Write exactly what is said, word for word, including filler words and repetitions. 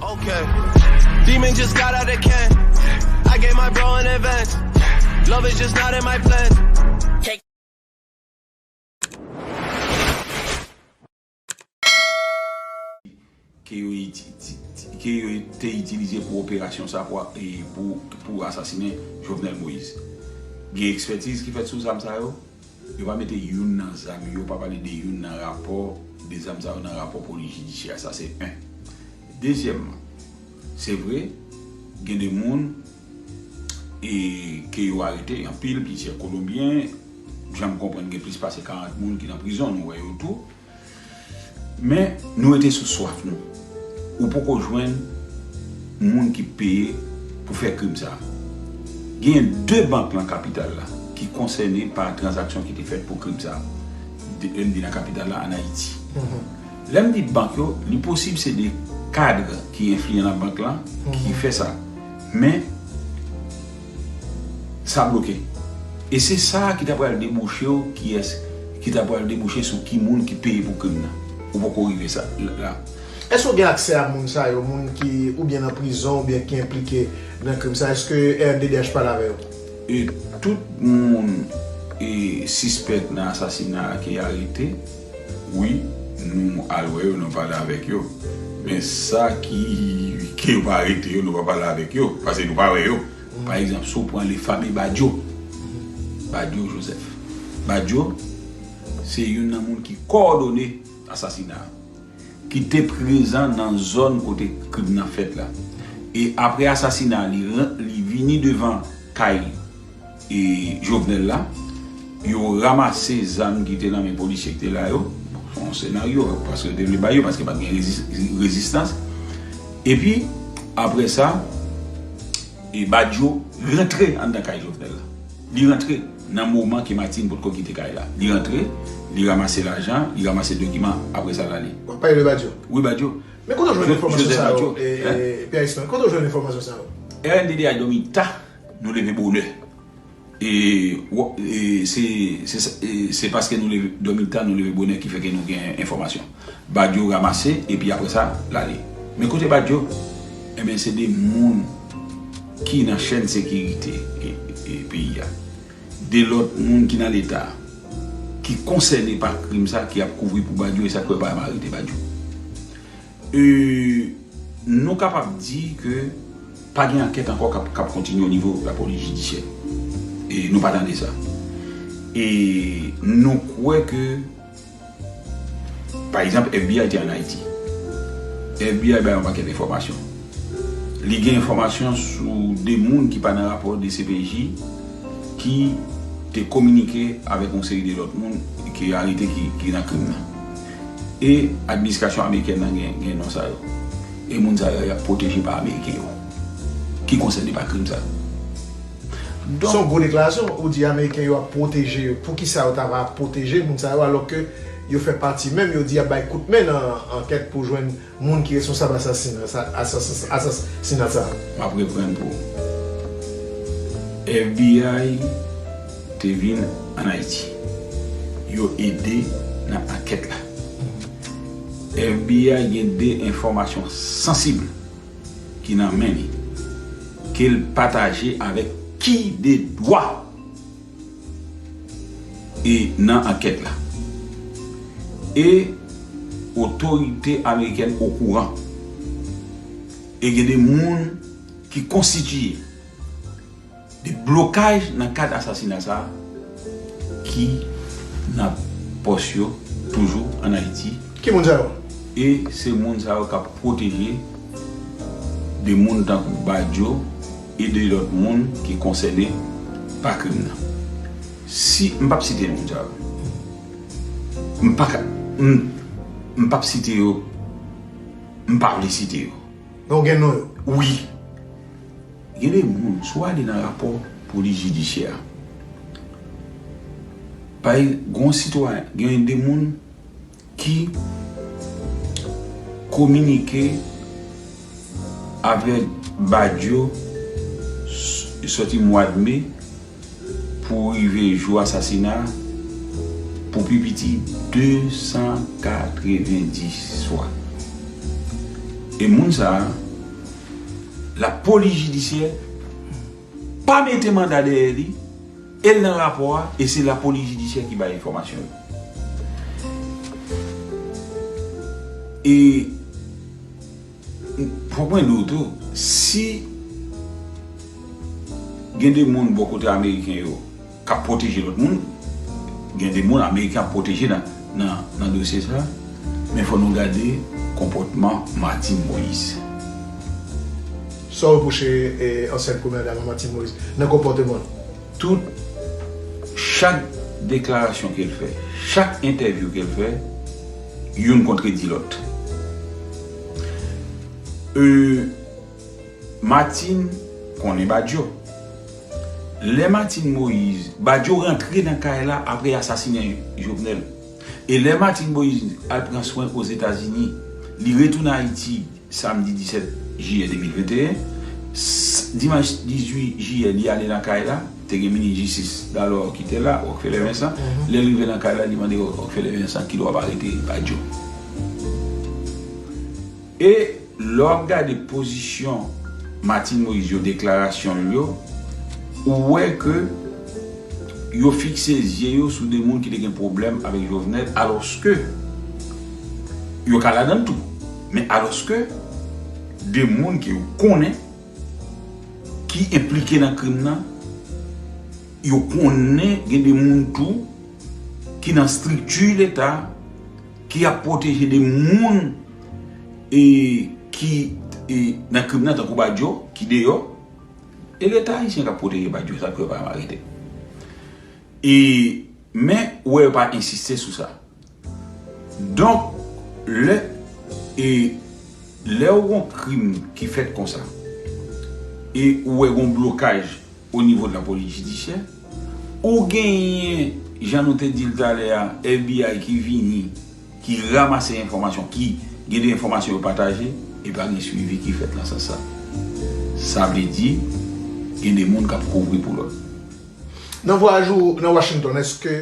Okay. Demon just got out of can. I gave my bro an advance. Love is just not in my plan. Ke yo iti-, ti-, ti-, ke yo te itilize pou operasyon sa pou, e, pou, pou asasinen Jovenel Moïse. Gen ekspètiz ki fèt sou zam sa yo. Yo pa mete youn nan zam yo, pa pale de youn nan rapò, de zam sa yo nan rapò polis jidisyè. Sa se en. Dezyèmman, se vre, gen de moun, e, ke yo arete, anpil, plizyè Kolonbyen, jan m konprann gen plis pase karant moun ki nan prizon, nou wè yo tou. Men, nou rete sou swaf nou. Ou poko jwenn moun ki peye pou fè krim sa. Genyen de bank nan kapital la ki konsène pa tranzaksyon ki te fèt pou krim sa. De, lè m di nan kapital la, ann Ayiti. Lè m di bank yo, li posib se de kad ki enfliyan nan bank lan ki fè sa. Men, sa bloke. E se sa ki ta pral debouche w, kiyès ki ta pral debouche sou ki moun ki peye pou krim nan. Ou poko rive sa, la. Èske w gen aksè a moun sa yo, moun ki oubyen nan prizon oubyen ki enplike nan krim sa? Èske R N D D H pale avè yo? E tout moun, e, sispèk nan asasina a ki arete, wi, nou al wè yo, nou pale avèk yo. Men sa ki, ke yo pa arete yo, nou pa pale avèk yo, paske nou pa wè yo. Pa egzanp, si w pran le fame Badio, Badio Joseph. Badio, se youn nan moun ki kowòdone asasina a, ki te prezan nan zòn kote krim nan fèt la. E apre asasina a, li ran-, li vini devan kay, e, Jovenel la, yo ranmase zam ki te nan men polisye ki te la yo. Se yon senaryo, paske yo te vle bay yo, paske pa t gen rezis-, rezistans. Epi, apre sa, e Badio rantre anndan kay Jovenel la. Li rantre nan moman ke Martine potko kite kay la. Li rantre, li ranmase lajan, li ranmase dokiman, apre sa l ale. W ap pale de Badio? Wi, Badio. Men kote w jwenn Jo-, enfòmasyon Joseph sa yo, Badio, e, hein? E, Pierre Ismaël, kote w jwenn enfòmasyon sa yo? R N D D H dòmi ta, nou leve bonè. E, w-, e, se, se, se, e, se paske nou leve, dòmi ta, nou leve bonè ki fè ke nou gen enfòmasyon. Badio ranmase, epi apre sa, l ale. Men kote Badio? Enben, se de moun ki nan chèn sekirite, e, e, peyi a. De lòt moun ki nan Leta, ki konsène pa krim sa, ki ap kouvri pou Badio, e sa k fè yo pa janm arete Badio. E, nou kapab di ke pa gen ankèt ankò k ap, k ap kontinye o nivo lapolis jidisyè. E nou pa tande sa. E nou kwè ke, pa egzanp, F B I te ann Ayiti. F B I bay yon pakèt enfòmasyon. Li gen enfòmasyon sou de moun ki pa nan rapò D C P J ki te kominike avèk yon seri de lòt moun ki arete ki, ki nan krim nan. E administrasyon amerikèn nan gen, gen non sa yo. E moun sa yo, y ap pwoteje pa Ameriken yo. Ki konsène pa krim sa. Donk, se yon gwo deklarasyon, ou di Ameriken yo ap pwoteje yo. Poukisa yo ta va ap pwoteje moun sa yo, alò ke yo fè pati menm, yo di y ap bay kout men nan ankèt pou jwenn moun ki responsab asasina sa, asas-, asasina sa? M ap reprann pou ou. F B I te vin ann Ayiti. Yo ede nan ankèt la. F B I gen de enfòmasyon sansib ki nan men li, ke l pataje avèk ki de dwa e nan ankèt la. E otorite amerikèn okouran. E gen de moun ki konstitiye de blokaj nan kad asasina sa a ki nan pòs yo toujou ann Ayiti. Ki moun sa yo? E se moun sa yo k ap pwoteje de moun tankou Badio e de lòt moun ki konsène pa krim nan. Si, m p ap site moun sa yo. M pa ka, m, m p ap site yo, m pa vle site yo. Men w gen non yo? Wi. Gen de moun, si w ale nan rapò polis jidisyè a, pa gen yon sitwayen, gen de moun ki kominike avèk Badio s-, sòti mwa de me pou rive jou asasina a, pou pi piti de san katrevenndis fwa. E moun sa a, Lapolis jidisyè pa mete manda dèyè li, e l nan rapò a, e se lapolis jidisyè ki bay enfòmasyon yo. E fòk mwen di w tou, si gen de moun bò kote ameriken yo k ap pwoteje lòt moun, gen de moun ameriken ap pwoteje nan, nan, nan dosye sa, men fò nou gade konpòtman Martine Moïse. Sa w repwoche e, ansyen premyè dam Martine Moïse nan konpòteman l? Tout, chak deklarasyon ke l fè, chak entèvyou ke l fè, youn kontredi lòt. E, Martine konnen Badio. Lè Martine Moïse, Badio rantre nan kay la apre asasinen Jovenel. E lè Martine Moïse al pran swen Ozetazini, li retounen Ayiti samdi disèt jiyè de mil venteyen. Dimanch dizuit jiyè, li ale nan kay la, te gen minis jistis Dalor ki te la, Rockefeller Vincent. Lè l rive nan kay la, li mande Rockefeller Vincent ki dwa pa rete Badio. E lè w ap gade pozisyon Martine Moïse yo, deklarasyon l yo, ou wè ke yo fikse zye yo sou de moun ki te gen pwoblèm avèk Jovenel, alòske yo ka ladan l tou. Men alòske de moun ke yo konnen ki enplike nan krim nan, yo konnen gen de moun tou ki nan estrikti Leta, ki ap pwoteje de moun e ki e, nan krim nan, tankou Badio ki deyò, e Leta ayisyen k ap pwoteje Badio, sa k fè yo pa janm arete. E, men, ou wè yo pa ensiste sou sa. Donk, lè, e, lè w gon krim ki fèt konsa, e ou wè gon blokaj o nivo de lapolis jidisyè, ou genyen, jan nou te di l talè a, FBI ki vini, ki ranmase enfòmasyon, ki gen de enfòmasyon yo pataje, e pa gen swivi ki fèt nan sans sa. Sa vle di, gen de moun k ap kouvri pou lòt. Nan vwayaj ou nan Washington, èske